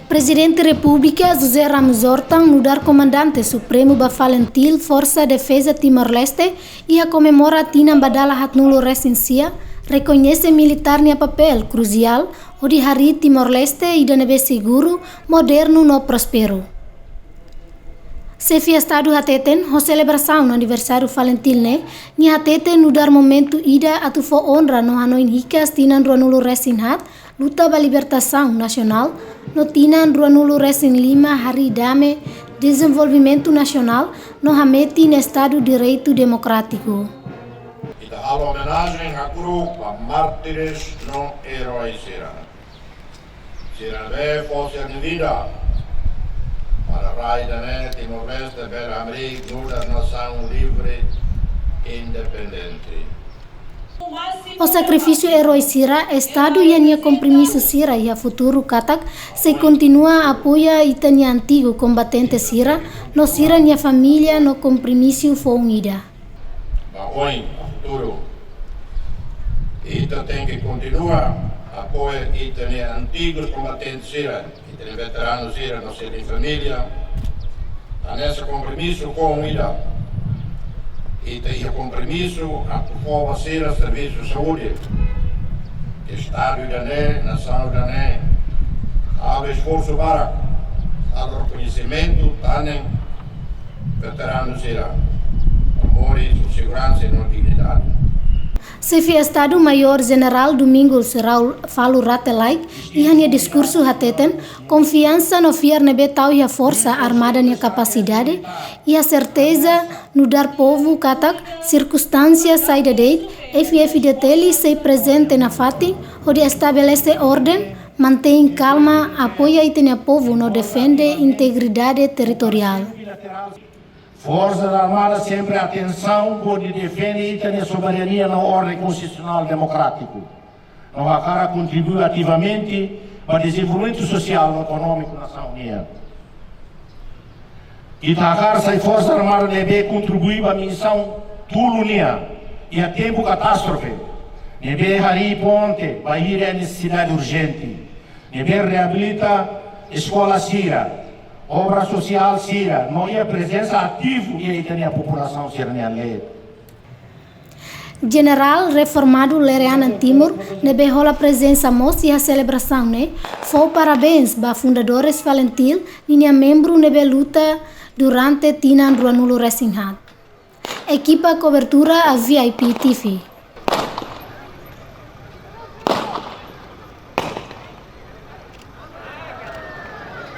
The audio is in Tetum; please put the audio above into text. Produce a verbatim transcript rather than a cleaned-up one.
Prezidente Repúblika José Ramos Horta nu'udar Komandante Supremu ba FALINTIL, Forsa Defeza Timor-Leste, iha komemora tinan ba dala haatnulu resin sia, rekoñese militár nia papél krusiál hodi harii Timor-Leste ida ne'ebé seguru, modernu no prósperu. Xefe Estadu hateten, ho selebrasaun aniversáriu FALINTIL ne'e, nia hatete nu'udar momentu ida atu fó onra no hanoin hikas tinan ruanulu resin haat luta ba libertasaun nasionál, no tinan ruanulu resin lima harii dame, dezenvolvimentu nasionál, no hametin Estadu Direitu Demokrátiku. Ita halo omenajen hakru'uk ba mártires no erói sira. Sira ne'ebé fó sira-nia vida para rai ida-ne'e, Timor-Leste, bele hamriik nu'udar nasaun livre, independente. Ho sakrifísiu erói sira, Estadu iha nia kompromisu sira iha futuru katak sei kontinua apoia ita-nia antigu kombatente sira, no sira-nia família no kompromisu foun ida. Ba oin, ba futuru, ita tenke kontinua apoia ita-nia antigu kombatente sira, ita-nia veteranu sira no sira-nia família. Hanesan kompromisu foun ida, ita iha kompromisu atu fó ba sira servisu saúde. Estadu ida-ne'e, nasaun ida-ne'e, halo esforsu barak, halo rekoñesimentu tan ne'e veteranu sira, ba moris ho seguransa no dignidade. Xefe Estadu Maiór Jenerál Domingos Raul Falur Rate Laek iha nia diskursu hateten, konfiansa no fiar ne'ebé tau iha Forsa Armada nia kapasidade, iha serteza nu'udar povu katak sirkunstánsia saida de'it, F-FDTL sei prezente nafatin hodi estabelese orden, mantein kalma, apoia ita-nia povu no defende integridade territoriál. Forsas Armadas sempre atensaun hodi defende ita-nia soberania no orden konstitusionál demokrátiku. No hakarak kontribui ativamente ba dezenvolvimentu sosiál no ekonómiku nasaun nian. Ita hakarak sai Forsa Armada ne'ebé kontribui ba misaun tolu nian iha tempu katástrofe, ne'ebé harii ponte bainhira nesesidade urjente, ne'ebé reabilita eskola sira, obra sosiál sira, no iha prezensa ativu iha ita-nia populasaun sira-nian leet. Jenerál reformadu Lere Anan Timur, ne'ebé hola prezensa mós iha selebrasaun ne'e, fó parabéns ba fundadores FALINTIL ninia membru ne'ebé luta durante tinan ruanulu resin haat. Ekipa kobertura A V I P T V.